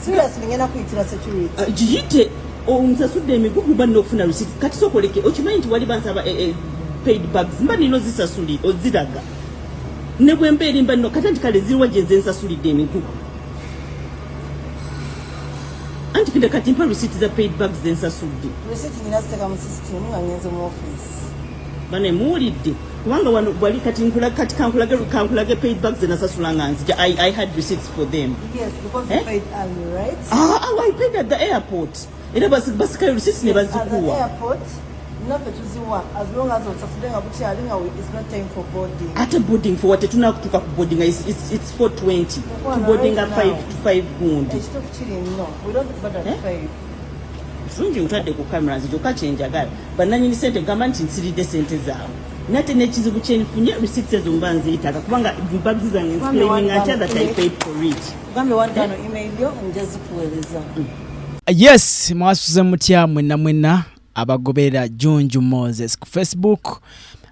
Seriously, ngenda kuyitira security. Giyite onsasudde emigugu mba nina okufuna receipt. Kati sooka oleke, okimanyi nti wali bansaba paid bags, mba nina ozisasuli oziraga ne bwe mba eri mba nina kati anti kale ziriwa gye nze nsasulidde emigugu anti kinde kati mpa receipt za paid bags ze nsasudde. Receipt nina ziteeka mu system nga ngenze mu office. Bane muwulidde kubanga wano wali kati nkula kati kankulage kankulage paid bags ze nasasula nga nzija. I had receipts for them. Yes, because you Eh? paid early, right? Ah, ah, I paid at the airport. Era basikayo receipts ne Yes, at the bazikuwa. airport, naffe tuziwa as long as osasudde nga bukyali nga it's not time for boarding. Ate boarding for what? Tetunakutuuka ku boarding, it's 4:20. Mukwano, To boarding right at 5 now. to 5 gundi. Ekituufu kiri nno, we don't board at Eh? 5. Kirungi nkutadde ku camera nze kyokka kye njagala. Bannannyini ssente gamba nti nsiridde ssente zaabwe. Nate n'ekizibu kye nfunye receipts ezo mba nzeetaaga kubanga bags zange nziclaiming atya that I paid for it. Gambe wandikano email yo nja zikuweereza. Yes, mwasuze mutya mwenna mwenna abagoberera Junju Moses ku Facebook.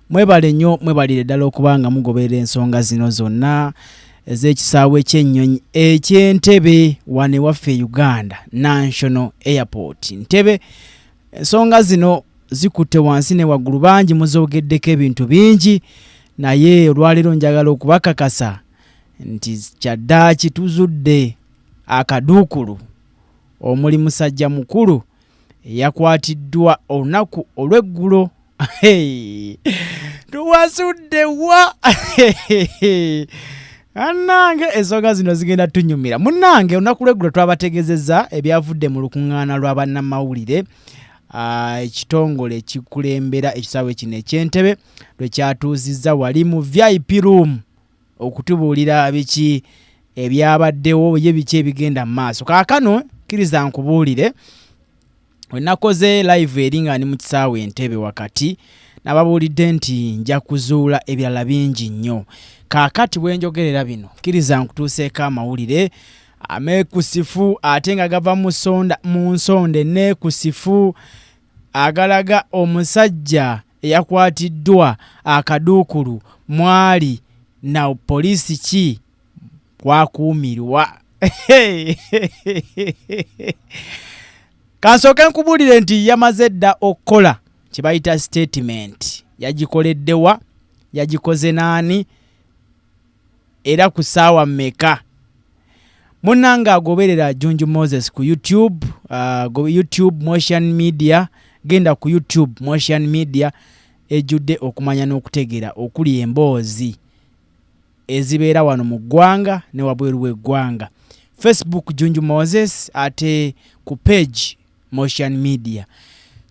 Mwebale nnyo, mwebalire ddala okuba nga mugoberera ensonga zino zonna ez'ekisaawe ky'ennyonyi eky'Entebbe wano ewaffe e Uganda National Airport Ntebe. Ensonga zino zikutte wansi ne waggulu, bangi muzoogeddeko ebintu bingi, naye olwaleero njagala okubakakasa nti kyaddaaki tuzudde akaduukulu omuli musajja mukulu eyakwatiddwa olunaku olw'eggulo. Hey, tuwasudde wa annange, ensonga zino zigenda tunyumira munnange. Olunaku lw'eggulo twabategezezza ebyavudde mu lukuŋŋaana lwa bannamawulire, ekitongole ekikulembera ekisaawe kino eky'Entebe lwe kyatuuzizza wali mu VIP room okutubuulira biki ebyabaddewo, ye biki ebigenda mu maaso. Kaakano kkiriza nkubuulire, we nakoze live eri nga ndi mu kisaawe Entebe wakati, nababuulidde nti nja kuzuula ebirala bingi nnyo. Kaakati bwe njogerera bino, kkiriza nkutuuseeko amawulire ameekusifu ate nga gava mu nsonda enneekusifu agalaga omusajja eyakwatiddwa akaduukulu mwali na poliisi ki kwakuumirwa. Kansooke nkubuulire nti yamaze dda okukola kye bayita statement. Yagikoleddewa, yagikoze naani, era ku ssaawa mmeka? Munnange agoberera Junju Moses ku YouTube, YouTube Motion Media, genda ku YouTube Motion Media ejjudde okumanya n'okutegeera okuli emboozi ezibeera wano mu ggwanga ne wabweru w'eggwanga. Facebook Junju Moses, ate ku page Motion Media.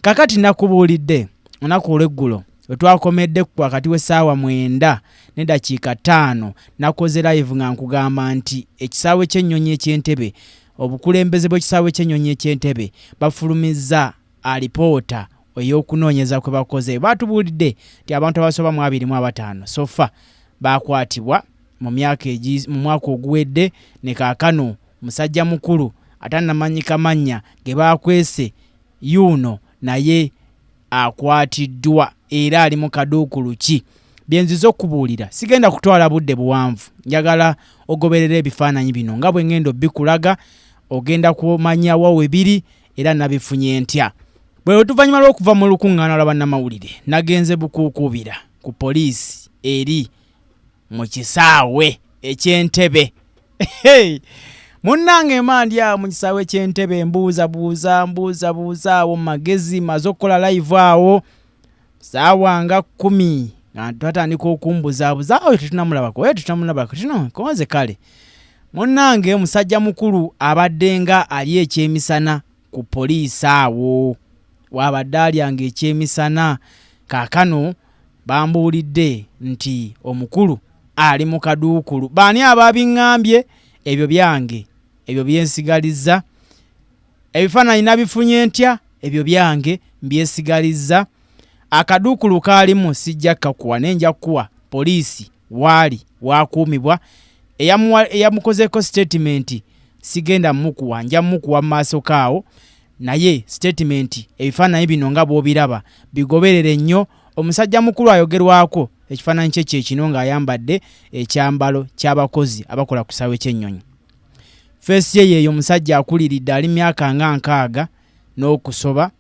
Kakati nakubuulidde olunaku olw'eggulo we twakomedde ku wakati w'essaawa 9 n'eddakiika 5, nakoze live nga nkugamba nti ekisaawe ky'ennyonyi eky'Entebe, obukulembeze bw'ekisaawe ky'ennyonyi eky'Entebe bafulumizza alipoota ey'okunoonyeza kwe bakoze. Batubuulidde nti abantu abasoba mu 25 so far bakwatibwa mu myaka mu mwaka oguwedde, ne kaakano musajja mukulu atannamanyika mannya ge baakwese yuuno naye akwatiddwa era ali mu kaduukulu. Ki bye nzize okubuulira, sigenda kutwala budde buwanvu, njagala ogoberera ebifaananyi bino nga bwe ngenda obikulaga, ogenda kumanya wa we biri era nabifunye ntya. Bwe oluvannyuma lw'okuva mu lukuŋŋaana lwa bannamawulire, nagenze bukuukuubira ku poliisi eri mu kisaawe eky'Entebe. Munnange mandi awo mu kisaawe ky'Entebe, mbuuzabuuza mbuuzabuuza awo mu magezi, maze okukola live awo saawa nga 10 nga twatandika okumbuzaabuza awo, tetunamulabako, tetunamulabako, konze kale munnange musajja mukulu abadde nga ali ekyemisana ku poliisi awo wabadde alyanga ekyemisana. Kaakano bambuulidde nti omukulu ali mu kaduukulu. Baani ababiŋŋambye? Ebyo byange, ebyo byensigalizza. Ebifaananyi nabifunye ntya? Ebyo byange, mbyesigalizza. Akaduukulu kaalimu sijja kakuwa, naye nja kukuwa poliisi waali wakuumibwa. Eyamukozeeko statement sigenda mukuwa, nja mukuwa mu maaso kaawo, naye statement, ebifaananyi bino nga bw'obiraba bigoberere nnyo. Omusajja mukulu ayogerwako ekifaananyi kye kye kino ng'ayambadde ekyambalo ky'abakozi abakola ku kisaawe ky'ennyonyi. Feesi ye yeeyo, omusajja akuliridde, ali myaka nga 60 n'okusoba.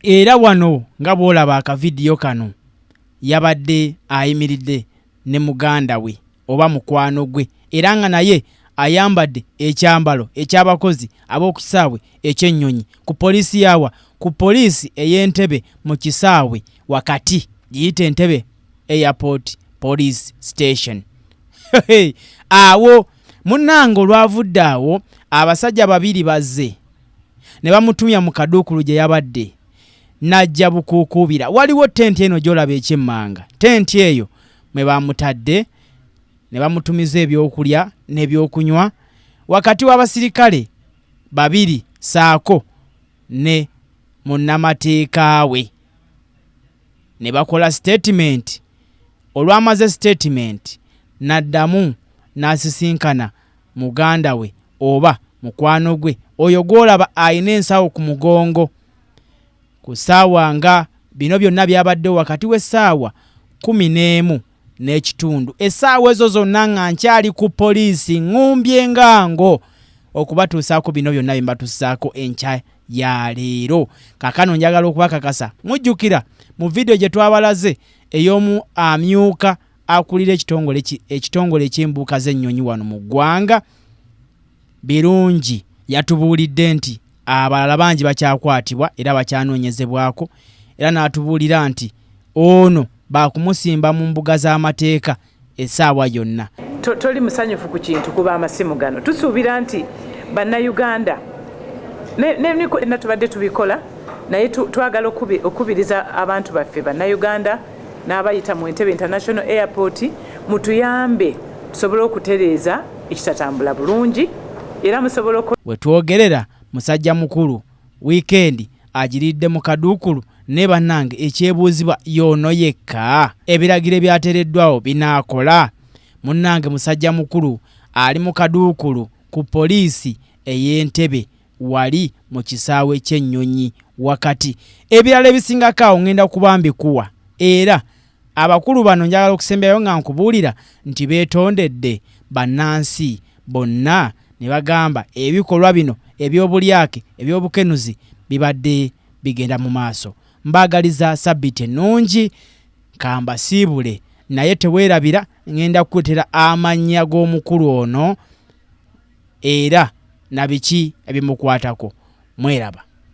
Era wano nga bw'olaba akavidiyo kano, yabadde ayimiridde ne muganda we oba mukwano gwe, era nga naye ayambadde ekyambalo eky'abakozi ab'oku kisaawe ekyennyonyi ku poliisi yawa, ku poliisi ey'Entebe mu kisaawe wakati, giyite Entebe Airport Police Station. Awo munnange olwavudde awo, abasajja babiri bazze ne bamutumya mu kaduukulu gye yabadde, najja bukuukuubira. Waliwo tenti eno gy'olaba ekyemmanga, tenti eyo mwe bamutadde ne bamutumiza ebyokulya n'ebyokunywa wakati w'abasirikale babiri saako ne munnamateeka we, ne bakola sitatimenti. Olwamaze sitatimenti, n'addamu n'asisinkana muganda we oba mukwano gwe oyo gw'olaba alina ensawo ku mugongo ku ssaawa nga bino byonna byabaddewo wakati w'essaawa 11:30. Essaawa ezo zonna nga nkyali ku poliisi, ŋŋumbye ngango okubatuusaako bino byonna bye mbatuusaako enkya ya leero. Kaakano njagala okubakakasa, mujjukira mu vidiyo gye twabalaze ey'omu amyuka akulira ekitongole eky'embuuka z'ennyonyi wano mu ggwanga, Birungi, yatubuulidde nti abalala bangi bakyakwatibwa era bakyanoonyezebwako, era n'atubuulira nti ono baakumusimba mu mbuga z'amateeka essaawa yonna. Toli musanyufu ku kintu kuba amasimu gano. Tusuubira nti Bannayuganda ne tubadde tubikola, naye twagala okubiriza abantu baffe Bannayuganda n'abayita mu Entebbe International Airport, mutuyambe tusobole okutereeza ekitatambula bulungi, era musobole We twogerera, musajja mukulu wiikendi agiridde mu kaduukulu. Ne bannange, ekyebuuzibwa, y'ono yekka? Ebiragiro ebyateereddwawo binaakola? Munnange, musajja mukulu ali mu kaduukulu ku poliisi ey'Entebe wali mu kisaawe ky'ennyonyi wakati. Ebirala ebisingako awo ŋŋenda kuba mbikuwa. Era abakulu bano njagala okusemberayo nga nkubuulira nti beetondedde bannansi bonna ne bagamba ebikolwa bino eby'obulyake, eby'obukenuzi bibadde bigenda mu maaso. Mbaagaliza sabbiiti ennungi, kambasiibule, naye teweerabira, ŋŋenda kukuleetera amannya g'omukulu ono era na biki ebimukwatako. Mweraba.